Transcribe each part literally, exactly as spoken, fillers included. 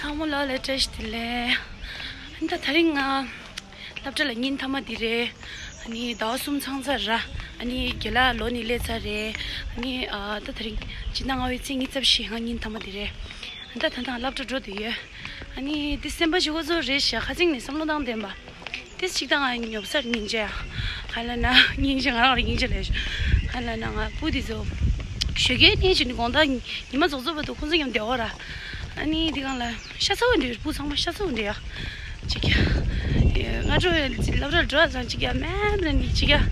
ཚང་མ་ལ་ལ་བཀྲ་ཤིས་བདེ་ལེགས། ཨ་ནི་ད་དེ་རིང་ང་སློབ་གྲྭ་ལ་ཉིན་མཐའ་མ་འདི་རེད། ཨ་ནི་ཟླ་བ་གསུམ་ཚང་ཚར་ར། ཨ་ནི་རྒན་ལགས་ལོག་ནས་སླེབས་ཚར་རེད། ཨ་ནི་ཨ་ད་དེ་རིང་སྤྱི་ཟླ་ལྔ་པའི་ཚེས་ཉི་ཤུ་རྩ་བཞི་ང་ཉིན་མཐའ་མ་འདི་རེད། ཨ་ད་ད་ད་སློབ་གྲྭ་འགྲོ་བསྡད་ཡོད། ཨ་ནི་འདི་སེམས་པ་ཞིག་འགོ་ཚུགས་རེད་ཤག་ཁ་ཚིག་ནས་བསམ་བློ་བཏང་བསྡད་པ། ཏིས་ཅིག་དང་ང་ཉོབ་སར་སྙིང་རྗེ་ཡ། ག་ལ་ན་སྙིང་རྗེ་ང་རང་རང་སྙིང་རྗེ་ལས་ཤོག་ག་ལ་ན་ང་སྤུ་དེ་ཚོ་ཞོགས་ཀས་ནས་ཅི་ནི་དགོང་དག་ཉི་མ་རྫོགས་རྫོགས་བར་དུ་ཁོང་ཚོ་མཉམ་བསྡད་འོ་ར། ཨ་ནི་དེ་གང་ལ་ཤ་ཚ་བོ་འདྲེ་སྤུ་ཚང་མ་ཤ་ཚ་བོ་འདྲེ་ཡ། ཅིག་ཡ། ང་འགྲོ་བའི་སློབ་གྲྭར་འགྲོ་བ་ཚང་ཅིག་ཡ་མེད་ལ་ནི་ཅིག་ཡ།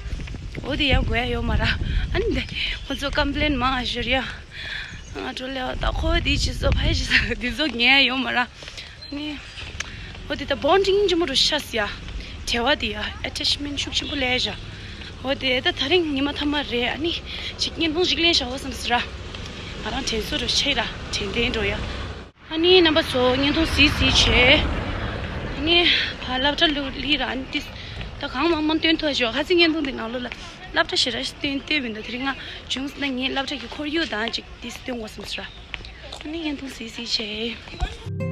འོ་དེ་ཡ་དགོས་ཡ་ཡོད་མ་ར། ཨ་ནི་འདི་ཁོང་ཚོ་ཀམ་པི་ལེན་མང་ང་ཞོར་ཡ། ང་འགྲོ་ལེ་བ་ད་ཁོ་དེ་ཅི་བཟོ་ཕ་ཡ་ཅི་བཟོ་དེ་བཟོ་ངས་ཡོད་མ་ར། ནི། འོ་དེ་ད་བོན་ཌིང་ཆེན་པོ་འགྲོ་ཤ་སི་ཡ། བྲེལ་བ་དེ་ཡ་ཨེ་ཊེཆ་མེན་ཤུགས་ཆེན་པོ་ལས་བཞག་འོ་དེ་ད་དེ་རིང་ཉི་མ་མཐའ་མ་རེད། ཨ་ནི་ཅིག་བརྙན་ཐུང་ཞིག་ལེན་བཞག་འོ་བསམ་སི་ར། ང་རང་དྲན་གསོ་འགྲོ་ཆེ་ར་དྲན་རྟེན་འགྲོ་ཡ། ཨ་ནི་རྣམ་པ་ཚོ་བརྙན་ཐུང་གཟིགས་གཟིགས་བྱས། ཨ་ནི་ཕ་སློབ་གྲྭ་ལུག་ལི་ར་ཨ་ནི་ཏིས་ད་གང་མང་མང་སྟོན་ཐུབ་ཞོག་ཁ་ཚིག་བརྙན་ཐུང་དེ་ནང་ལོགས་ལ་སློབ་གྲྭ་ཞེ་དྲག་ཞིག་སྟོན་སྟོན་མི་འདུག་དེ་རིང་ང་བྱུང་སོང་ན་ངའི་སློབ་གྲྭ་གི་ཁོར་ཡུག་དང་ཅིག་ཏིས་སྟོན་འོ་བསམ་སི་ར། ཨ་ནི་བརྙན་ཐུང་གཟིགས་གཟིགས་བྱས།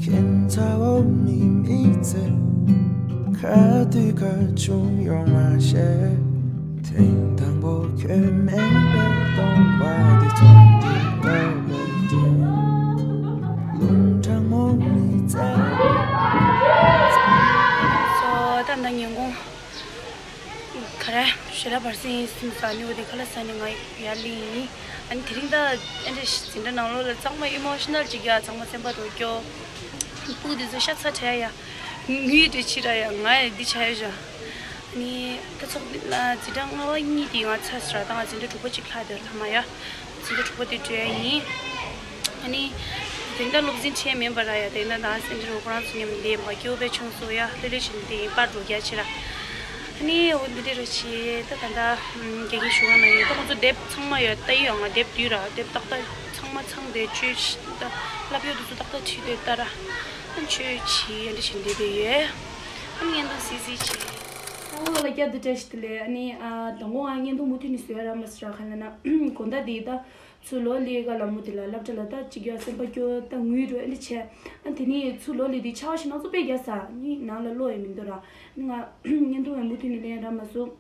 ཁྱེད་ཚ་བོ་མི་མི་ཚེ། ཁ་དུས་ཁ་ཆུང་ཡོང་མ་ཤེས། ཐེངས་དང་པོ་ཁྱོད་མེད་པའི་སྟོང་པ་འདི་ཚོ་འདི་ལྟ་བུ་དེ། ལུང་དྲང་མོ་མི་ཚེ། སོ་ད་ད་ཉིན་གུང་ག་རེ་ཞེ་ལ་བར་སེང་སིམ་ས་ནི་འོ་དེ་ཁ་ལ་ས་ནི་ང་ཡར་ལི་ཡིན། ཨ་ནི་དེ་རིང་ད་ཨེ་འདྲ་འཛིན་གྲྭ་ནང་ལོགས་ལ་གཙང་མ་ཨི་མོ་ཤི་ནལ་ཅིག་ཡ་གཙང་མ་སེམས་པ་རོ་སྐྱོ། སྤུ་དེ་ཚོ་ཤ་ཚ་བྲལ་ཡ། ངུས་དེ་ཕྱི་ར་ཡ་ང་ཡ་འདི་ཆ་ཡ་ཞོ། ནི་ད་ཚོགས་འདི་ལ་འཛིན་གྲྭ་ལྔ་པ་གཉིས་དེ་ང་ཚ་སི་ར་ད་ང་འཛིན་གྲྭ་དྲུག་པ་གཅིག་ལྷག་དེ་ལྷ་མ་ཡ། འཛིན་གྲྭ་དྲུག་པ་དེ་བྲོས་ཡ་ཡིན། ཨ་ནི། དེ་འདྲ་སློབ་འཛིན་ཁྲིད་མིན་པ་ར་ཡ་དེ་འདྲ་ད་སེམས་ཅན་རོ་ཁོ་རང་ཚོ་མཉམ་འདི་མ་སྐྱོ་བའི་ཆུང་སོ་ཡ་ལྷོད་ལྷོད་བྱེད་འདི་པར་འགྲོ་རྒྱ་ཆེ་ར། ཨ་ནི་འོ་འདི་འདྲ་ར་བྱེད་ད་ད་ད་དགེ་རྒན་ཞུ་བ་ན་ཡོད་ད་ཁོ་ཚོ་དེབ་ཚང་མ་ཡོད་ད་ཡོད་ང་དེབ་བསྡུས་ར་དེབ་ཏག་ཏག་ཚང་མ་ཚང་དེ་བཅོས་ཤི་ད་བསླབ་ཡོད་དུ་ཚོ་ཏག་ཏག་ཁྲིད་དེ་ད་ར། ཨ་བཅོས་བྱེད་ཡ་འདྲ་བྱེད་འདི་དེ་ཡོད། ཨ་ནི་ངན་དང་སི་སི་བྱེད། ཨོ་ལ་སྐྱབས་དུ་བཀྲ་ཤིས་བདེ་ལེགས། ཨ་ནི་ཨ་དང་པོ་ང་བརྙན་ཐུང་མུ་མཐུད་ནས་བཟོས་ར་མ་ཟེར་ར་ག་ལ་ན་དགོང་དག་དེ་ད་ཚུར་ལོག་ལས་ཀ་ལ་མུ་དེ་ལ་སློབ་གྲྭ་ལ་ད་གཅིག་ཡ་སེམས་པ་སྐྱོ་ད་ངུས་འགྲོ་ཨེ་འདྲ་བྱས། ཨ་དེ་ནས་ཚུར་ལོག་ལས་དེ་ཆར་པ་ཞིག་སྣ་ཚོགས་དཔེ་རྒྱག་ས་ནི་ནང་ལ་གློག་ཡང་མི་འདུག་ར། ཨ་ནི་ང་བརྙན་ཐུང་ཡང་མུ་མཐུད་ནས་ལེན་ར་མ་སོང་།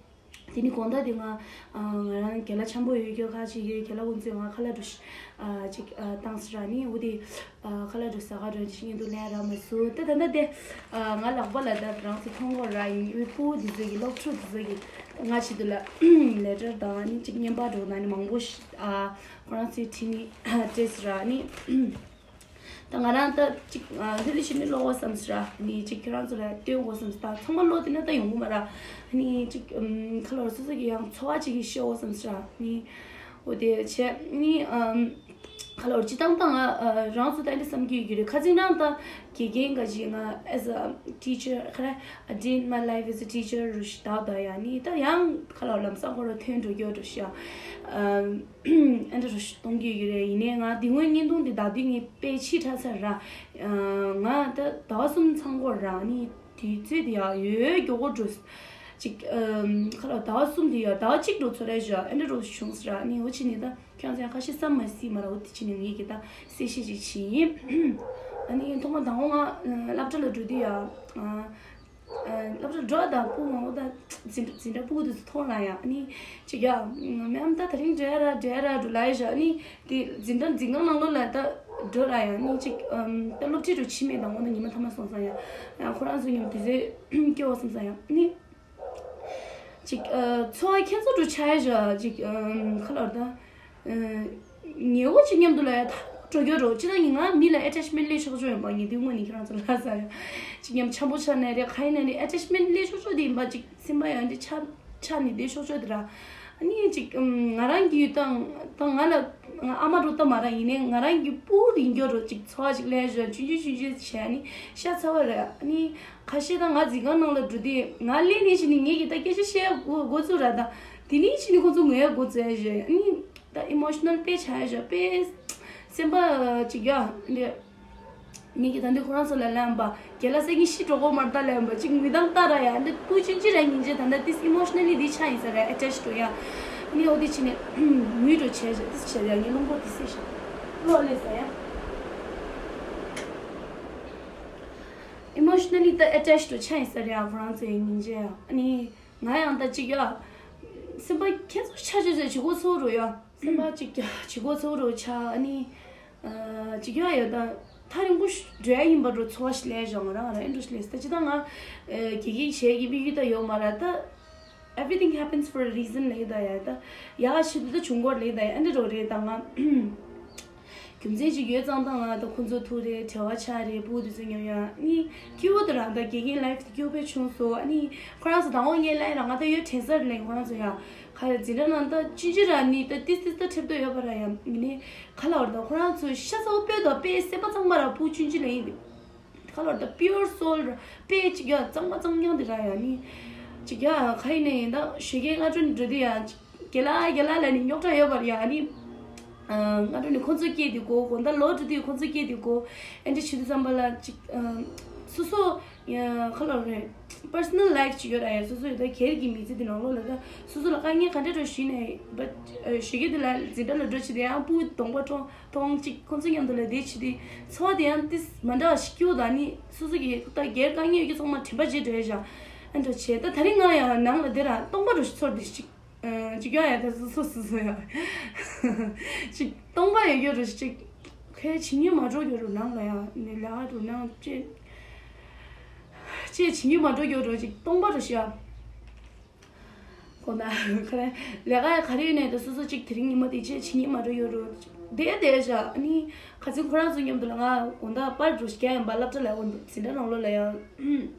དེ་ནི་དགོང་དག་དེ་ང་ང་རང་རྒན་ལགས་འཆམ་པོ་ཡོད་རྒྱུ་ཁ་ཅིག་ཡོད་རྒན་ལགས་ཀུན་ཚོས་ང་ཁ་ལག་འགྲོ་ཞིག་ཅིག་བཏང་ཟེར་ར་ནི་འུ་དེ་ཁ་ལག་འགྲོ་ཟ་ག་འགྲོ་ཅིག་ཡིན་འདུག་ལན་རག་མ་སོང་། ད་ད་ད་དེ་ང་ལག་པ་ལ་ད་རང་ཚོ་མཐོང་གོ་ར་ཡིན་འུ་སྤུ་དེ་ཚོ་གི་སློབ་ཕྲུག་དེ་ཚོ་གི་ང་ཆེད་དུ་ལ་ལེ་ཊར་དང་ནི་ཅིག་བརྙན་པར་འགྲོ་ན་ནི་མང་པོ་ཞིག་ཁོ་རང་ཚོའི་ཁྲིད་ནི་སྤྲད་ཟེར་ར་ནི། ད་ང་རང་ད་ཅིག་ལྷོད་ལྷོད་བྱས་ནས་ཀློག་དགོས་བསམ་ཟེར་ར། ནི་ཅིག་ཁྱོད་རང་ཚོ་ལ་སྟོན་དགོས་བསམ་ཟེར། ད་ཚང་མ་ཀློག་དེ་ན་ད་ཡོང་གི་མ་ར། ནི་ཅིག་ཁ་ལོར་སོ་སོ་གི་ཡང་ཚོར་བ་ཅིག་གི་ཤོད་དགོས་བསམ་ཟེར་ར། ནི་འོ་དེ་བྱས་ནི་ཁ་ལོར་སྤྱི་བཏང་ད་ང་རང་ཚོ་ད་འདི་བསམ་གྱི་ཡོད་ཀྱི་རེད། ཁ་ཚིག་རང་ད་དགེ་རྒན་ག་ཅིག་ང་as a teacher ཁ་ར། I did my life as a teacher རུ་ཞིག་ད་ད་ཡ་ནི་ད་ཡང་ཁ་ལོར་ལམ་སང་ཁོ་ར་ཐོན་འགྲོ་རྒྱུ་འགྲོ་ཤག་ཨ་འདྲ་རུ་ཞིག་གཏོང་གི་ཡོད་རེད། ཡིན་ནའི་ང་དེ་སྔོན་བརྙན་ཐུང་དེ་ད་དུས་ངས་དཔེ་ཕྱིས་ཁྲ་ཚར་ར། ང་ད་ཟླ་བ་གསུམ་ཚང་གོ་ར་ནི་དུས་ཚོད་དེ་ཡང་ཡོད་མགྱོགས་པོ་འགྲོ། ཅིག་ཁ་ལ་ཟླ་བ་གསུམ་དེ་ཡང་ཟླ་བ་གཅིག་འགྲོ་ཚོད་རེད་ཞག་ཨེ་འདྲ་འགྲོ་བྱུང་ཟེར་ར་ནི་འོ་ཕྱི་ནས་ད་ཁྱོད་ཚོ་ཡང་ཁ་ཤས་བསམ་མ་སྲིད་མ་ར་འོ་དེ་ཕྱི་ནས་ངས་ཀྱི་ད་གསལ་བཤད་ཅིག་བྱས་ཡིན། ཨ་ནི་ཐོག་མ་དང་པོ་ང་སློབ་གྲྭ་ལ་འགྲོ་དུས་ཡང་། སློབ་གྲྭ་འགྲོ་དང་སྤུ་མང་པོ་དང་འཛིན་འཛིན་གྲྭ་སྤུ་གུ་དེ་ཚོ་མཐོང་ལ་ཡང་ཨ་ནི་ཅིག་ཡ་མེམ་ད་དེ་རིང་འགྲོ་ཡ་ར་འགྲོ་ཡ་ར་འགྲོ་ལ་ཡ་ཞག་ཨ་ནི་དེ་འཛིན་གྲྭ་འཛིན་ཁང་ནང་ལོགས་ལ་ད་འགྲོ་ལ་ཡང་ཨ་ནི་ཅིག་ད་སློབ་ཁྲིད་འགྲོ་ཕྱི་མེད་དང་འོ་ན་ཉི་མ་ཐ་མ་སོང་ཙང་ཡང་ཡང་ཁོ་རང་ཚོ་མཉམ་དུས་ཚོད་སྐྱེལ་བ་སོང་ཙང་ཡང་ཨ་ནི་ཅིག་འཚོ་བ་ཁྱེད་ཚོ་འགྲོ་ཆ་ཡ་ཞག་ཅིག་ཁ་ལོར་ད། ཉེ་བོ་གཅིག་མཉམ་དུ་ལ་ཡ་ད་འགྲོ་རྒྱུ་འགྲོ་ཅི་ད་ཡིན་ང་མི་ལ་ཨེ་ཊེཆ་མེན་ཊི་ལས་ཆོག་ཆོག་ཡོད་པ་ངས་དུས་དངོས་ནས་ཁྱེད་རང་ཚོ་ལ་ཟ་ཡ་གཅིག་མཉམ་འཆམ་པོ་ཆགས་ནས་རེད་ག་ཡིན་ན་རེད་ཨེ་ཊེཆ་མེན་ཊི་ལས་ཆོག་ཆོག་དེ་ཡིན་པ་གཅིག་སེམས་པ་ཡང་འདི་ཆགས་ཆགས་ནས་བསྡད་ཆོག་ཆོག་དེ་ར། ཨ་ནི་གཅིག་ང་རང་གི་དང་ད་ང་ལ་ང་ཨ་མ་འགྲོ་ད་མ་ར་ཡིན་ནའི་ང་རང་གི་སྤུ་རིང་རྒྱུ་འགྲོ་གཅིག་འཚོ་བ་གཅིག་ལས་བཞག་ཆུང་ཆུང་ཆུང་ཆུང་བྱས་ནི་ཤ་ཚ་བ་རེད་ཨ་ནི། ཁ་ཤས་ད་ང་འཛིན་ཁང་ནང་ལ་འགྲོ་དུས་ང་སླེབས་ནས་ཕྱིན་ནས་ངེད་ཀྱིས་ད་སྐད་ཆ་བཤད་འགོ་འགོ་ཚུགས་ར་ད། དེ་ནས་ཕྱིན་ནས་ཁོང་ཚོ་ངའི་མགོ་འཛིན་བྱས། ཨ་ནི་ད་ཨི་མོ་ཤི་ནལ་དཔེ་ཆགས་བྱས། དཔེ་སེམས་པ་ཅིག་ཡ་འདི། ངེད་ཀྱིས་ད་འདི་ཁོ་རང་ཚོ་ལ་ལབ་པ། རྒན་ལགས་སེང་གེ་ཤི་འགྲོ་གོ་མ་རེད་ད་ལབ་པ། ཅིག་མི་དང་ལྟ་ར་ཡ། འདི་ཀུ་ཅིན་ཅི་ར་ཉིན་ཅི་ད་ད་ཏིས་ཨི་མོ་ཤི་ནལ་ལི་འདི་ཆགས་ཡིན་ས་རེད། ཨེ་ཊེཆ་འགྲོ་ཡ། ཨ་ནི་འོ་དེ་ཕྱིན་ནས་ངུས་འགྲོ་བྱས་བྱས། ཏིས་བྱས་ཡ། ངའི་རླུང་བུ་དེ་སེ་ཤ་ལོག་ལས་ས་ཡ། ཨི་མོ་ཤི་ནལ་ལི་ད་ཨེ་ཊེཆ་འགྲོ་ཆགས་ཡིན་ས་རེད་ཡ། ཁོ་རང་ཚོའི་ཉིན་ཅི་ཡ། ཨ་ནི་ང་ཡང་ད་ཅིག་ཡ། སེམས་པ་ཁྱེད་ཚོ་ཆ་ཆ་ཆ་བྱེད་གོ་ཚོར་རོ་ཡ། སེམས་པ་ཅིག་ཡ་བྱེད་གོ་ཚོར་རོ་ཆ། ཨ་ནི་ཅིག་ཡ་ཡ་ད་ཐག་རིང་པོ་འགྲོ་ཡ་ཡིན་པ་འགྲོ་ཚོར་བ་ཞིག་སླེབས་བྱུང་། ང་རང་ང་རང་ཨེ་འགྲོ་ཞིག་ལས་ད་ཅི་ད་ང་དགེ་རྒན་བྱས་ཀྱི་དམིགས་ཡུལ་ད་ཡོད་མ་རེད་ད། Everything happens for a reason ལས་ད་ཡ། ད་ཡ་ཞིག་ད་བྱུང་གོ་ལས་ད་ཡ། ཨ་འདྲ་རོ་རེད་ད་ང་རྒྱུ་མཚན་ཅིག་ཡོད་ཙང་ད་ང་ད་ཁོང་ཚོ་ཐུག་རེད། བྲེལ་བ་ཆགས་རེད། སྤུ་གུ་དེ་ཚོ་མཉམ་ཡ། ཨ་ནི་སྐྱིད་པོ་དེ་རང་ད་དགེ་རྒན་ལའིཕ་དེ་སྐྱིད་པོ་བྱུང་སོང་། ཨ་ནི་ཁོ་རང་ཚོ་དང་པོ་ངའི་ལའིཕ་རང་ང་ད་ཡོད་དྲན་ས་རེད་ལས། ཁོ་རང་ཚོ་ཡ་ཁ་ཡ་འཛིན་གྲྭ་ནང་ད་ཅི་ཅི་ར་ནི་ད་ཏིས་ཏིས་ད་ཁྲེབ་ཏོ་ཡོད་པ་ར་ཡ། ཨ་ནི་ཁ་ལ་བར་ད་ཁོ་རང་ཚོ་ཤ་ཚ་བོ་དཔེ་ད་དཔེ་སེམས་པ་གཙང་མ་ར་སྤུ་གུ་ཆུན་ཆུན་ལ་ཡིན། ཁ་ལོར་ད་pure soul ར་དཔེ་ཅིག་ཡ་གཙང་མ་གཙང་རྐྱང་དེ་ར་ཡ། ནི་ཅིག་ཡ་ག་ཡིན་ནའི་ཡིན་ད་ཞོགས་ཀས་སྔ་དྲོ་ནས་འགྲོ་དུས་ཡ་ཅིག་རྒན་ལགས་རྒན་ལགས་ལབ་ནས་རྙོག་དྲ་ཡོད་པ་ར་ཡ། ནི་སྔ་དྲོ་ནས་ཁོང་ཚོ་སྐད་དེ་གོ། དགོང་དག་ལོག་འགྲོ་དུས་ཁོང་ཚོ་སྐད་དེ་གོ། ཨེ་འདྲ་བྱེད་དུས་ཙམ་པ་ལ་ཅིག་སོ་སོ་ཁ་ལོར་རེད། personal life ཅིག་ཡོད་ར་ཡ། སོ་སོ་ཡོད་ད་སྒེར་གྱི་མི་ཚེ་དེ་ནང་ལོགས་ལ་ད་སོ་སོ་ལ་དཀའ་ངལ་ག་འདྲ་འདྲ་ཞིག་ནའི་བ་ཞོགས་ཀས་དེ་ལ་འཛིན་གྲྭ་ལ་འགྲོ་བྱེད་དུས་ཡང་སྤུ་གུ་གདོང་པ་ཀྲོང་གཏོང་གཅིག་ཁོང་ཚོ་མཉམ་དུ་ལ་བསྡད་བྱེད་དུས་ཚོར་བ་དེ་ཡང་ཏིས་མ་འདྲ་བ་ཞིག་སྐྱེ་བོ་དང་ནི་སོ་སོ་གི་ད་སྒེར་དཀའ་ངལ་ཡོད་རྒྱུ་ཚང་མ་དྲན་པ་བརྗེད་འགྲོ་ཡ་ཞག་ཨ་འདྲ་བྱས། ད་ད་རིང་ང་ཡང་ནང་ལ་བསྡད་ར་སྟོང་པ་རུ་ཞིག་ཚོར་དུས་ཅིག་ཅིག་ཡོང་ཡ། ད་སོ་སོ་སོ་སོ་ཡ་ཅིག་སྟོང་པ་ཡོད་རྒྱུ་རུ་ཅིག་ཁའི་བྱེད་སྙིང་མ་འགྲོ་རྒྱུ་རུ་ནང་ལ་ཡ་ནི་ལ་རུ་ནང་ཅེ་ཅེ་བྱེད་སྙིང་མ་འགྲོ་རྒྱུ་རུ་ཅིག་སྟོང་པ་རུ་ཞག་དགོངས་དག་ཁ་རེ་ལས་ཀ་ག་རེ་ཡོད་ནའི་ད་སོ་སོ་གཅིག་དེ་རིང་ཉི་མ་དེ་ཅེས་ཕྱི་ཉིན་མ་འགྲོ་ཡོད་རུ། བསྡད་བསྡད་བཞག་ཨ་ནི་ཁ་སང་ཁོ་རང་ཚོ་མཉམ་དུ་ལ་ང་དགོང་དག་པར་འགྲོ་ཞིག་རྒྱག་ཡིན་པ། སློབ་གྲྭ་ལ་འོ་འཛིན་གྲྭ་ནང་ལོགས་ལ་ཡང་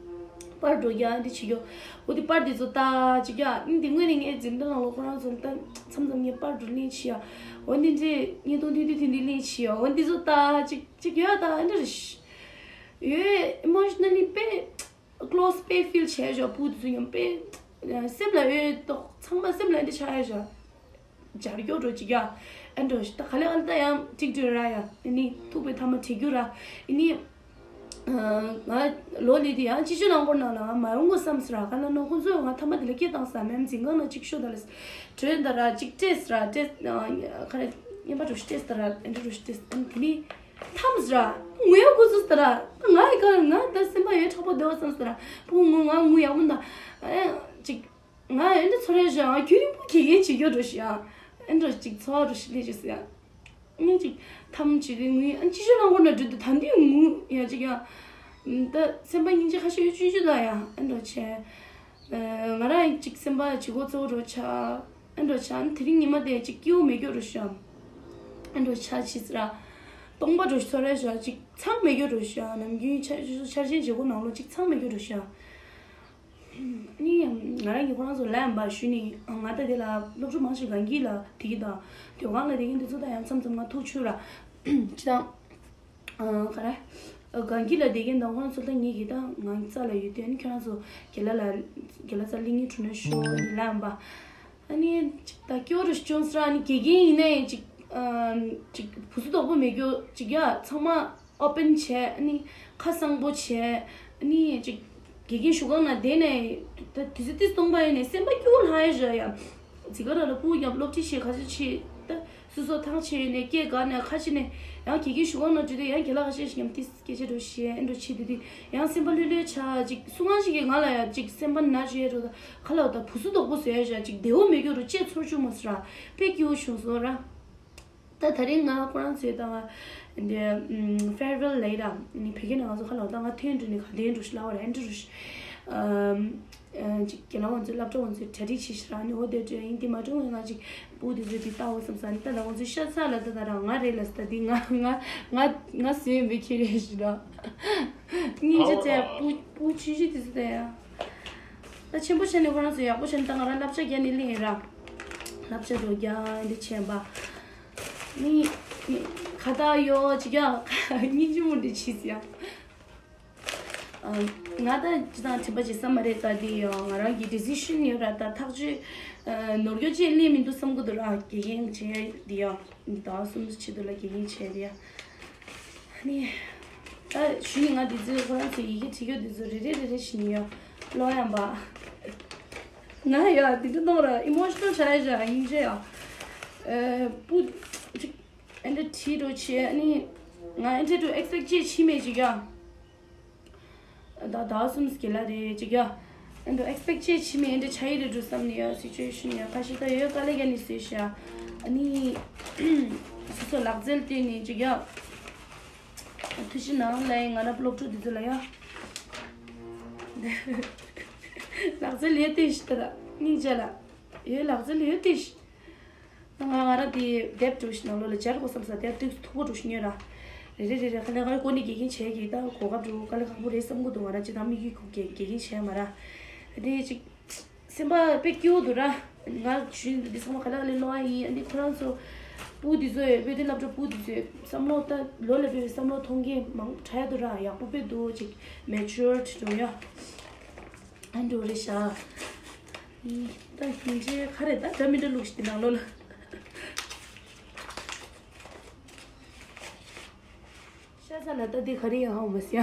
པར་འགྲོ་རྒྱག་འདི་བྱེད་རྒྱུ། འོ་དེ་པར་དེ་ཚོ་ལྟ་ཅིག་རྒྱག་ཨ་ནི་དེ་སྔོན་ནས་ངའི་འཛིན་གྲྭ་ནང་ལོགས་ཁོ་རང་ཚོ་ལ་ད་མཚམས་མཚམས་ངས་པར་འགྲོ་ལེན་བྱེད་ཡ། འོ་འདི་འདྲས་བརྙན་ཐུང་ཐུང་ཐུང་ཐུང་འདི་ལེན་བྱེད་ཡ། འོ་འདི་ཚོ་ལྟ་ཅིག་ཅིག་ཡོད་ད་ཨ་འདྲ་རེད། ཡོད་emotionally དཔེ། close དཔེ་feel བྱས་ཞོག་སྤུ་དེ་ཚོ་ཡང་དཔེ་སེམས་ལ་ཡོད་ཏོག་ཚང་མ་སེམས་ལ་འདི་ཆགས་ཡ་ཞོག་སྦྱར་སྐྱོ་འགྲོ་ཅིག་ཡ། ཨེ་འགྲོ་ཞིག་ད་ག་ལེ་ཨ་ལ་ད་ཡང་ཅིག་འགྲོ་ར་ཡ། ཨ་ནི་ཐུག་པའི་ཐ་མ་བྲིས་རྒྱུ་ར། ཨ་ནི་ང་ལོ་ལི་དེ་ཡང་ཅི་ཅི་ནང་སྐོར་ནང་ལ་ང་མ་ཡོང་གོ་བསམ་སི་ར། ག་ལ་ནོ་ཁོང་ཚོས་ང་ཐ་མ་དེ་ལ་སྐད་བཏང་ས་མེམ་འཛིན་ཁང་ན་ཅིག་ཤོད་ད་ལ་སི་བྲོས་ད་ར་ཅིག་སྤྲད་སི་ར་སྤྲད། ཁ་རེ་ཉན་པ་འགྲོ་ཞིག་སྤྲད་སི་ད་ར་ཨེ་འགྲོ་ཞིག་སྤྲད་ཨ་ནི་དེ་ནི། ཐམས་ར། ངུ་ཡག་ཁུ་ཚུགས་ཟེར་ར། ང་ཡི་ག་ང་ད་སེམས་པ་ཡོད་དྲག་པོ་བདེ་བ་བསམ་ཟེར་ར། ཕུ་ངུ་ང་ངུ་ཡག་མོ་འདུག་ཨེ་ཅིག་ང་ཡོད་འདི་ཚོར་ཡ་ཞོག་ང་ཁྱོད་རིང་པོ་དགེ་རྒན་བྱེད་རྒྱུ་འགྲོ་ཞིག་ཨ། ཨེ་འགྲོ་ཅིག་ཚོར་བ་འགྲོ་ཞིག་ལས་ཅིག་ཟེར་ཡ། ངས་ཅིག་ཐམ་ཅིག་རིང་ངུ་ཨ་ཅི་ཞོ་ནང་སྐོར་ན་འགྲོ་འདུག་ད་འདི་ངུ་ཡ་ཅིག་ཡ། ད་སེམས་པ་སྙིང་རྗེ་ཁ་ཤས་ཡོད་ཅུ་ཅུ་ད་ཡ། ཨེ་འགྲོ་ཆེ། ང་རང་ཅིག་སེམས་པ་ཅིག་གོ་ཚོར་འགྲོ་ཆ། ཨེ་འགྲོ་ཆ་དེ་རིང་ཉི་མ་དེ་ཅིག་སྐྱིད་པོ་མེད་རྒྱུ་རུ་ཤོག་ཨེ་འགྲོ་ཆ་ཆི་ཟེར་ར། སྟོང་པ་འགྲོ་ཚོར་ར་ཤོག་ཅིག་ཚང་མེད་རྒྱུ་རུ་ཤོག་ནམ་རྒྱུན་ཆ་ཆར་ཆེན་བྱེད་སྒོ་ནང་ལོ་ཅིག་ཚང་མེད་རྒྱུ་རུ་ཤོག་ནི་ང་རང་གི་ཁོ་རང་ཚོ་ལབ་ཡིན་པ་ཞུ་ནི། ང་ད་དེ་ལ་སློབ་ཕྲུག་མང་ཞིག་གང་གི་ལ་དེ་གི་དང་དེ་གང་ལ་དེ་གི་འདི་ཚོ་ད་ཡང་མཚམས་མཚམས་ང་ཐུག་ཆུ་ར་ཅི་དང་། ག་རེ། གང་གི་ལ་བསྡད་མཁན་དང་ཁོང་ཚོ་ལ་ངེད་ཀྱི་ད་ང་རྩ་ལ་ཡོད་དུས་ཨ་ནི་ཁྱོད་རང་ཚོ་རྒན་ལགས་ལ་རྒན་ལགས་རྩ་ལ་སླེབས་ཉིན་གྲུ་ན་ཤོག་ཨ་ནི་ལབ་པ། ཨ་ནི་ཅིག་ད་སྐྱོ་རུ་བྱུང་ཟེར་ཨ་ནི་དགེ་རྒན་ཡིན་ནའི་ཅིག་ཅིག་བུ་སུ་དོག་པོ་མེད་རྒྱུ་ཅིག་ཡ་ཚང་མ་ཨོ་པན་བྱས་ཨ་ནི་ཁ་གསང་པོ་བྱས་ཨ་ནི་ཅིག་དགེ་རྒན་བཞུགས་ཁང་ན་བསྡད་ནས་ད་དུས་ཚོད་ཏིས་སྟོང་པ་ཡོད་ནས་སེམས་པ་སྐྱོ་ལྷང་ཡ་བཞག་ཡ། ཛི་ག་ར་ལ་སྤུ་གུ་མཉམ་སློབ་ཁྲིད་བྱེད་ག་ཚོད་བྱེད་ད། སོ་སོ་ཐང་ཆད་ནས་སྐད་འགག་ནས་ཁ་ཕྱེ་ནས་ཡང་དགེ་རྒན་བཞུགས་ཁང་ནང་འགྲོ་དུས་ཡང་རྒན་ལགས་ཁ་ཤས་ཤིག་མཉམ་ཏིས་སྐད་ཆ་འགྲོ་བཤད་ཨེ་འགྲོ་བྱེད་དུས་དུས་ཡང་སེམས་པ་ལྷོད་ལྷོད་ཆགས་ཅིག་སུ་གང་ཞིག་གིས་ང་ལ་ཡང་ཅིག་སེམས་པ་ན་བྱེད་རུ་ད་ཁ་ལ་ད་བུ་སུ་དོག་པོ་བཟོས་བཞག་ཅིག་བདེ་བོ་མེད་རྒྱུ་རུ་ཅེས་ཚོར་བྱུང་མ་སོང་ར། དཔེ་སྐྱིད་པོ་བྱུང་སོང་ར། ད་ད་རིང་ང་ཁོ་རང་ཚོའི་ད་ང་འདི་ཕེར་ཝེལ་ལབ་ར་ནི་བོད་སྐད་ནང་ང་ཚོ་ཁ་ལ་ད་ང་ཐོན་འགྲོ་ནི་ག་དེ་འགྲོ་ཤི་ལ་བ་ར་ཨེ་འགྲོ་རུ་ཤི། ཅིག་རྒན་ལགས་ང་ཚོའི་སློབ་གྲྭ་ང་ཚོའི་གྲ་སྒྲིག་བྱེད་ཤི་ར་ནི་འོ་དེ་འདྲ་ཡིན་དེ་མ་གྲུང་ང་ཅིག་སྤུ་དེ་ཚོས་དེ་ལྟ་འོ་བསམ་ས་ནི་ད་ད་ང་ཚོའི་ཤ་ཚ་ལ་ད་ད་ར་ང་རེད་ལ་ད་དེ་ང་ང་ང་ང་ཟོས་ཡིན་པའི་ཁྱེད་རེད་ཤི་ར། སྙིང་རྗེ་ཚེ་སྤུ་སྤུ་ཆུ་ཤི་དེ་ཚོ་ད་ཡ། ད་ཆེན་པོ་བྱས་ནས་ཁོ་རང་ཚོ་ཡག་པོ་བྱས་ནས་ད་ང་རང་བསླབ་བྱ་རྒྱག་ནི་ལེན་ཡིན་ར། བསླབ་བྱ་རོ་རྒྱག་འདི་བྱས་པ། ནི་ནི་ཁ་ད་ཡོ་ཅིག་ཡ་སྙིང་རྗེ་མོ་འདི་བྱིས་ཡ། ང་ད་ཅི་དང་དྲན་པ་བྱེད་ས་མ་རེད། ད་འདི་ཡང་ང་རང་གི་ཌི་སི་ཤན་ཡོད་ར། ད་ཐག་གཅོད་ནོར་འཁྱོག་ཅིག་སླེབས་མི་འདུག་བསམ་གི་འདུག་ར། དགེ་རྒན་བྱས་འདི་ཡང་ཟླ་བ་གསུམ་ཕྱི་དུ་ལ་དགེ་རྒན་བྱས་འདི་ཡང་ནི། ད་ཞུ་ནི་ང་འདི་ཚོའི་ཁོ་རང་ཚོའི་ཡི་གེ་བྲིས་རྒྱུ་འདི་ཚོ་རེ་རེ་རེ་རེ་བྱས་ནི་ཡང་ཀློག་ཡང་པ། ང་ཡང་འདི་འདྲ་གཏོང་ར་ཨི་མོ་ཤི་ནལ་ཆགས་ཡ་ཞག་ཡིན་ཆེ་ཡང་། ཨ་པུ་ཅིག་ཨེ་འདྲ་བྲིས་འགྲོ་ཆེ་ནི། ང་ཨེ་འདྲ་དུ་ཨེག་སི་པེག་བྱེད་ཕྱིན་མེད་ཅིག་ཡང་། ད་ཟླ་གསུམ་སྐྱེལ་ལ་རེད་ཅིག་ཡ། ཨ་ནི་ཨེག་སི་པེག་བྱེད་ཕྱིན་མེད་འདྲ་ཆ་ཡི་རེད་འགྲོ་བསམ་ནས་ཡ། སི་ཅུ་ཨེ་ཤན་ཡ་ཁ་ཤས་ད་ཡོད་དཀའ་ལས་ཀ་ནས་བཟོས་ཤག་ཨ་ནི་སོ་སོ་ལག་རྩལ་སྟོན་ནས་ཅིག་ཡ། ཐུགས་རྗེ་གནང་ལ་ཡིན། ང་ར་སློབ་ཕྲུག་འདི་ཚོ་ལ་ཡ། ལག་རྩལ་ལས་སྟོན་ཞིག་ད་ད་སྙིང་རྗེ་ལ། ཡོད་ལག་རྩལ་ཡོད་དེ་ཤི། ང་ང་རང་དེ་དེབ་འགྲོ་ཞིག་ནང་ལོགས་ལ་སྦྱར་དགོས་བསམ་ས། དེབ་དུས་མཐུག་པོ་འགྲོ་ཞིག་ཉོས་ར། རེ་རེ་རེ་རེ་ཁ་ལས་ཁ་ལས་ཀོ་ནི་དགེ་རྒན་བྱས་ཀྱི་ད་གོ་སྐབས་འགྲོ་དཀའ་ལས་ཁག་པོ་རེད་བསམ་གི་འདུག་ང་རང་ཅི་ད་མི་གི་གོ་དགེ་དགེ་རྒན་བྱས་མ་ར། དེ་ཅིག་སེམས་པ་དཔེ་སྐྱིད་པོ་འདུག་ར། ང་ཞུ་འདི་ཚང་མ་ག་ལ་ག་ལས་ལོ་ཨ་ཡིན། ཨ་འདི་ཁོ་རང་ཚོ་སྤུ་འདི་ཚོ་ཡོད་པས་དེ་སློབ་གྲྭ་སྤུ་འདི་ཚོས་བསམ་བློ་ད་ལོ་ལ་བས་བསམ་བློ་གཏོང་མཁན་མང་དྲགས་འདུག་ར། ཡག་པོ་དཔེ་འདུག་ཅིག་མེ་ཅོར་འགྲོ་ཡ། ཨ་འགྲོ་རེད་ཤག་ད་ཡིན་གྱི་ཁ་རེད། ད་འདྲ་མི་འདྲ་ལུགས་ཤིག་དེ་ནང་ལོགས་ལ། ཤ་ཚ་ལ་ད་འདི་ག་རེ་ཡང་ཧ་མ་སི་ཡ།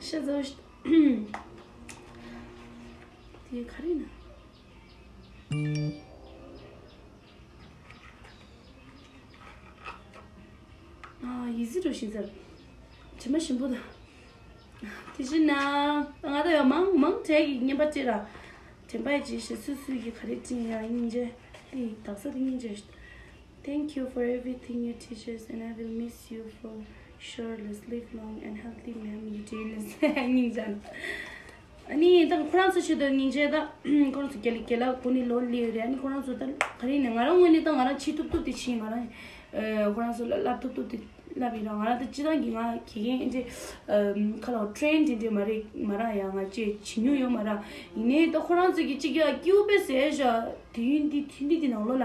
ཤ་ཚ་ཤ། དེ་ག་རེ་ན། ཨ་ཡི་ཟི་འགྲོ་ཤིང་ཚར། དྲི་མ་ཞིམ་པོ་དང་། དེ་བཞིན་ན། ང་ད་ཡང་མང་མང་གྲས་ཀྱི་བརྙན་པར་སྤྲད་ར། དྲན་པ་ཡི་རྗེས་ཤེས་སུ་སུ་ཡི་ག་རེ་བྲིས་ཡང་སྙིང་རྗེ། ཨེ་དག་ས་དེ་སྙིང་རྗེ། Thank you for everything, you teachers, and I will miss you for sure. Let's live long and healthy, ma'am. You doing this. སྙིང་རྗེ། ཨ་ནི་ད་ཁོ་རང་ཚོ་ཆེད་དུ་སྙིང་རྗེ་ད། ཁོ་རང་ཚོ་རྒྱལ་རྒྱལ་ལ་ཁོ་ནི་ལོ་ལི་ཡོད་རེད། ཨ་ནི་ཁོ་རང་ཚོ་ད་ག་རེ་ནས་ང་རང་ངོས་ནས་ད་ང་རང་ཆེས་ཐུབ་ཐུབ་དེ་ཕྱིན། ང་རང་ཨ་ཁོ་རང་ཚོ་ལ་བསླབ་ཐུབ་ཐུབ་དེ་བསླབ་ཡིན་ར། ང་རང་ད་སྤྱི་བཏང་གི་ང་དགེ་རྒན་ཨེ་འདྲས་ཁ་ལ་ཊེན་དེ་འདྲས་མ་རེད་མ་ར། ཡ་ང་ཅེས་བྱེད་མྱོང་ཡོད་མ་ར། ཡིན་ནའི་ད་ཁོ་རང་ཚོ་གི་གཅིག་ཡ་སྐྱིད་པོ་དཔེ་ཟེར་བཞག་དུས་ཡུན་འདི་དུས་འདི་འདི་ནང་ལོགས་ལ།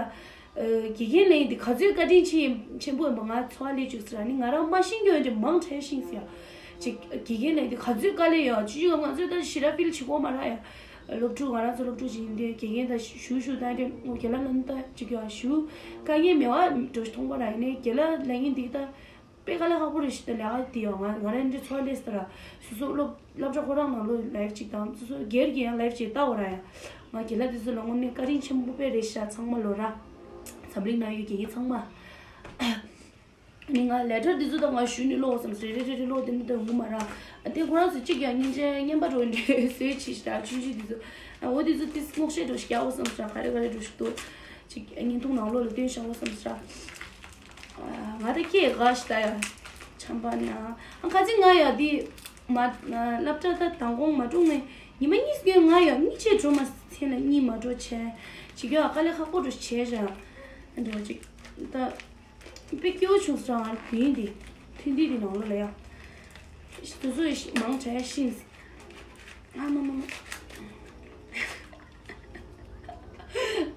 དགེ་རྒན་ལས་འདི་ག་ཚོད་བཀའ་དྲིན་ཆེ་ཆེན་པོ་ཡིན་པ་ང་ཚོར་བ་སླེབས་བཅུག་ཟེར་ནི། ང་རང་མ་ཤེས་རྒྱུ་འདི་མང་དྲགས་ཤིང་ཟེར་ཡ། ཅིག་དགེ་རྒན་ལས་འདི་ག་ཚོད་དཀའ་ལས་ཡོད། ཅི་ཅི་ང་ཚོས་ད་ཞི་ར་ཕིལ་བྱེད་དགོས་མ་ར་ཡ། སློབ་ཕྲུག་ང་རང་ཚོ་སློབ་ཕྲུག་ཅིག་ཡིན་དེ་དགེ་རྒན་ད་ཞུ་ཞུ་ད་དེ་རྒན་ལགས་ལ་ནི་ད་ཅིག་ཡ་ཞུ་དཀའ་ངལ་མེད་པ་འགྲོ་མཐོང་པ་ར། ཡིན་ནའི་རྒན་ལགས་ལས་ངན་འདི་ད། དཔེ་དཀའ་ལས་ཁག་པོ་རེད་ཤི། ད་ལས་ཀ་དེ་ཡང་ང་ང་རང་འདྲ་ཚོར་ལས་སྟ་ར། སོ་སོ་སློབ་སློབ་གྲྭ་ཁོ་རང་ནང་ལོ་ལའིབ་ཅིག་དང་སོ་སོ་སྒེར་གྱི་ཡང་ལའིབ་ཅིག་ལྟ་འོ་ར་ཡ། ང་རྒན་ལགས་དེ་ཚོ་ལ་དངོས་གནས་བཀའ་དྲིན་ཆེན་པོ་དཔེ་རེད་ཤག་ཚང་མ་ལོ་ར། འཛམ་གླིང་ན་ཡོད་དགེ་རྒན་ཚང་མ། ནི་ང་ལེ་ཊར་དེ་ཚོ་དང་ང་ཞུས་ནས་ཀློག་བསམ་སོང་། རེ་རེ་རེ་རེ་ཀློག་དེ་འདྲ་དང་ངུ་མ་ར། དེ་ཁོ་རང་ཚོ་གཅིག་ཀྱང་སྙིང་རྗེ་རྔན་པ་འགྲོ་འདྲ་བཟོས་ཆི་ཤི་ར་ཆུང་ཆུང་དེ་ཚོ། འོ་དེ་ཚོ་དེ་སྔོག་བཤད་འགྲོ་ཤི་རྒྱག་འོ་བསམ་སོང་། ག་རེ་ག་རེ་འགྲོ་ཤི་འདུག་ཅིག་བརྙན་ཐུང་ནང་ལོགས་ལ་སྟོན་བཞག་འོ་བསམ་སོང་། ང་ད་ཁྱེད་དགའ་ཞིག་ད་ཡ། ཆམ་པ་ན། ཨ་ཁ་ཅིག་ང་ཡ་དེ་མ་སློབ་གྲྭ་ད་དང་གོང་མ་གྲོངས་ནས་ཉི་མ་གཉིས་སྐྱོན་ང་ཡ་གཉིད་ཆད་འགྲོ་མ་ཚེ་ལ་གཉིད་མ་འགྲོ་བྱས། ཅིག་ཡ་དཀའ་ལས་ཁག་པོ་འགྲོ་བྱས་ར། འགྲོ་ཅིག་ད་དཔེ་སྐྱོ་བྱུང་སོང་ང་དུས་ཡིན་དེ། ཐུན་དུས་དེ་ནང་ལོ་ལ་ཡ། དུ་སུ་མང་དྲགས་ཤིང་། ཨ་མ་མ་མ།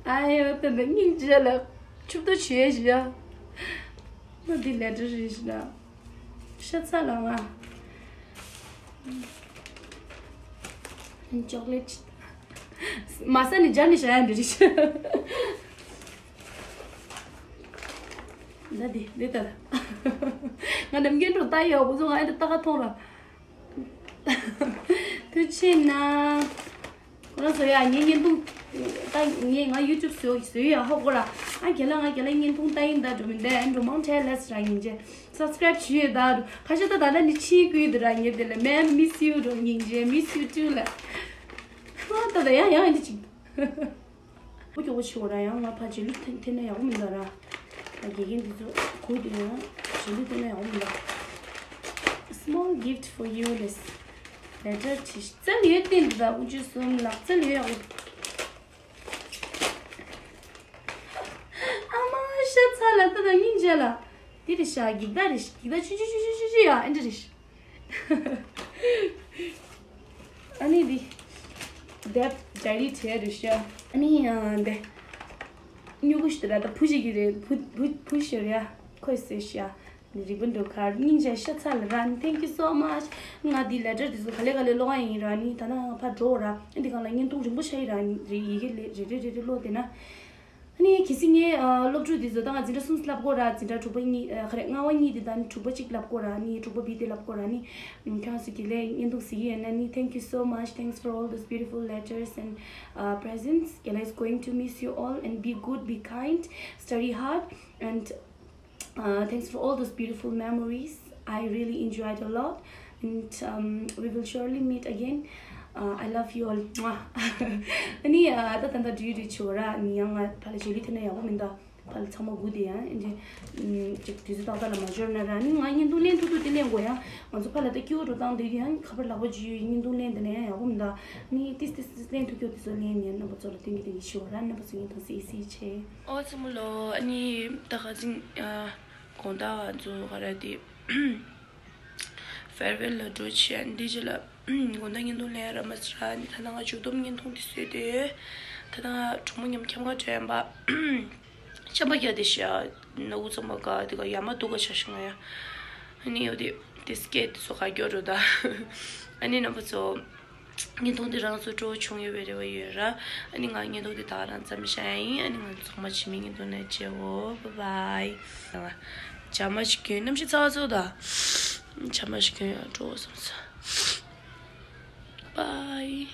ཨ་ཡོ་ད་ནི་སྙིང་རྗེ་ལ་ཆུབ་ཏུ་བྱེད་བཞི་ཡ། ང་འདི་ལེ་ཊར་རེད་ཤི་ན། ཤ་ཚ་ལ་ང་། ཅོག་ལེ་ཊི། མ་ས་ནི་སྦྱར་ནི་བྱ་ཡ་འདི་རེད་ཤི། ད་འདི་འདི་ལྟར། ང་ནམ་རྒྱུན་འགྲོ་ལྟ་ཡོད་ཁོ་ཚོ་ང་ཡ་འདི་ལྟ་ག་མཐོང་ར། ཐུགས་རྗེ་གནང་། ཁོ་རང་ཚོ་ཡ་ངའི་བརྙན་ཐུང་། ད་ངས་ང་ཡུ་ཊུབ་བཟོ་བཟོ་ཡ་ཧོ་ཁོ་ར། ཨ་རྒན་ལགས་ང་རྒན་ལགས་བརྙན་ཐུང་ལྟ་ཡིན་ད་འགྲོ་མི་འདའ་འགྲོ་མང་དྲགས་ལས་སི་ར་སྙིང་རྗེ། སབ་སི་ཀ་རེབ་བྱུས་ཡོད་ད་འགྲོ་ཁ་ཤས་ད་ད་ལྟ་ནི་ཕྱིན་ཀུན་འདུག་ར་ངས་དེ་ལ་མེམ་མི་སི་ཡུ་འགྲོ་སྙིང་རྗེ་མི་སི་ཡུ་ཊུ་ལ། ཨ་ད་ད་ཡ་ཡ་འདི་ཅིག་ཨོ་ཀྱོ་ཨོ་ཆི་འོ་ར་ཡང་ང་ཕ་རྗེས་ལུས་ཐེན་ཐེན་ན་ཡག་པོ་མི་འདུག་ར། ད་དགེ་རྒན་འདི་ཚོ་གུ་དེ་ཡང་རྗེས་ལུས་ཐེན་ན་ཡག་པོ་མི་འདུག Small gift for you, Liz. Letter ཆེ་རྩལ་ཡོད་བསྟན་འདུག་ད་དཀོན་མཆོག་གསུམ་ལག་རྩལ་ཡོད་ཡག་པོ། ཨ་མ་ཤ་ཚ་ལ་ད་ད་སྙིང་རྗེ་ལ། འདི་རེད་ཤག་འགྱིག་བདག་རེད་ཤག་འགྱིག་བདག་ཆུ་ཆུ་ཆུ་ཆུ་ཆུ་ཆུ་ཡ་ཨེ་འདྲ་རེད་ཤག་ཨ་ནི་འདི། དེབ་ཌའི་རི་བྲིས་རེད་ཤག་ཨ་ནི་ཡང་འདི། སྨྱུ་གུ་ཞིག་ར་ད་བུ་ཞིག་གི་རེད། བུ་བུ་བུ་ཞིག་རེད་ཡ། ཁོས་ཟེར་ཤག་རིག་པ་འགྲོ་ཁར་སྙིང་རྗེ་ཤ་ཚ་ལ་ར་ནི། Thank you so much། ང་འདི་letter་འདི་ཚོ་ག་ལེ་ག་ལེ་ཀློག་ཡ་ཡིན་ར་ནི། ད་ནང་ཕར་འགྲོ་ར། འདི་གང་ལ་བརྙན་ཐུང་རིང་པོ་ཤ་ཡི་ར་ནི། རེ་ཡི་གེ་ལེ་རེ་རེ་རེ་རེ་ཀློག་བསྡད་ན། ཨ་ནི་གལ་སྲིད་ངའི་ཨ་སློབ་ཕྲུག་འདི་ཚོ་ད་ང་འཛིན་གྲྭ་གསུམ་བསླབ་དགོས་ར། འཛིན་གྲྭ་དྲུག་པ་གཉིས་ཨ་ག་རེ་ལྔ་པ་གཉིས་འདི་ད་ནི་དྲུག་པ་གཅིག་བསླབ་དགོས་ར་ནི། དྲུག་པ་བི་དེ་བསླབ་དགོས་ར་ནི། ཁྱེད་རང་ཚོ་དགེ་ལས་བརྙན་ཐུང་གཟིགས་ཡོད་ན་ནི། Thank you so much. Thanks for all those beautiful letters and uh, presents. Kela is going to miss you all and be good, be kind, study hard and Uh, thanks for all those beautiful memories. I really enjoyed a lot, and um, we will surely meet again. Uh, I love you all. Mwah. ཨ་ནི་ཨ་ད་ད་ད་འགྲིག་འགྲིག་ཆོག་ར་ནི། ཡང་ང་ཕ་ལ་ཞལ་ལི་ཐེ་ན་ཡག་པོ་མིན་ད། ཕ་ལ་ཚང་མ་སྒུག་དེ་ཡང་ཨེ་འདྲ་ཅིག་དུས་ཚོད་ཏག་ཏག་ལ་མ་འབྱོར་ན་ར་ནི། ང་བརྙན་ཐུང་ལེན་ཐུབ་ཐུབ་དེ་ལེན་དགོས་ཡ། ང་ཚོ་ཕ་ལ་ད་སྐྱིད་པོ་འགྲོ་སྟངས་དེ་ཡང་ཁ་པར་ལག་པ་ཇུས་བརྙན་ཐུང་ལེན་དེ་ན་ཡང་ཡག་པོ་མིན་ད། ནི་ཏིས་ཏིས་ཏིས་ལེན་ཐུབ་ཀྱོག་དེ་ཚོ་ལེན་ནས་རྣམ་པ་ཚོ་ལ་སྟོན་གྱི་དེ་ཡིན་ཤོག་ར། རྣམ་པ་ཚོ་ཡིན་ཐང་སི་སི་ཆེ། ཨོ་ཙི་མོ་ལོ། ཨ་ནི་ད་ག་ཟིན་ཨ་དགོང་དག་ང་ཚོ་ག་རེ་དེ་ཕེར་ཝེལ་ལ་འགྲོ་ཆེ། ཨ་ནི་དེ་རྗེས་ལ་དགོང་དག་བརྙན་ཐུང་ལེན་ར་མ་ཟེར་ར། ཨ་ནི་ད་ང་མཇུག་སྡོམ་བརྙན་ཐུང་དེ་བཟོས་ཏེ། ད་ང་གྲོགས་མོ་མཉམ་ཁྱམས་ཁ་བྲལ་ཡིན་པ། ཤམ་པ་རྒྱག་དེ་ཤ་ནག་ཚང་མ་ག་དེ་ག་ཡ་མ་དུ་ག་ཆ་ཤི་ང་ཡ། ཨ་ནི་ཡོད་དེ་དེ་སྐད་དེ་ཚོ་ག་རྒྱོ་རུ་ད། ཨ་ནི་རྣམ་པ་ཚོ། བརྙན་ཐུང་འདི་རང་ཚོ་སྤྲོ་བོ་བྱུང་ཡོད་པའི་རེ་བ་ཡོད་ར། ཨ་ནི་ང་བརྙན་ཐུང་འདི་ད་ག་རང་མཚམས་བཞག་ཡ་ཡིན། ཨ་ནི་ང་ཚང་མ་ཕྱི་མའི་བརྙན་ཐུང་ནས་མཇལ་འོ། Bye bye། ཇ་མ་ཞིག་གྱོན། གནམ་གཤིས་ཚ་བ་ཚོ་ད། ཇ་མ་ཞིག་གྱོན་ཡ་འགྲོ་བསམ་ས། Bye།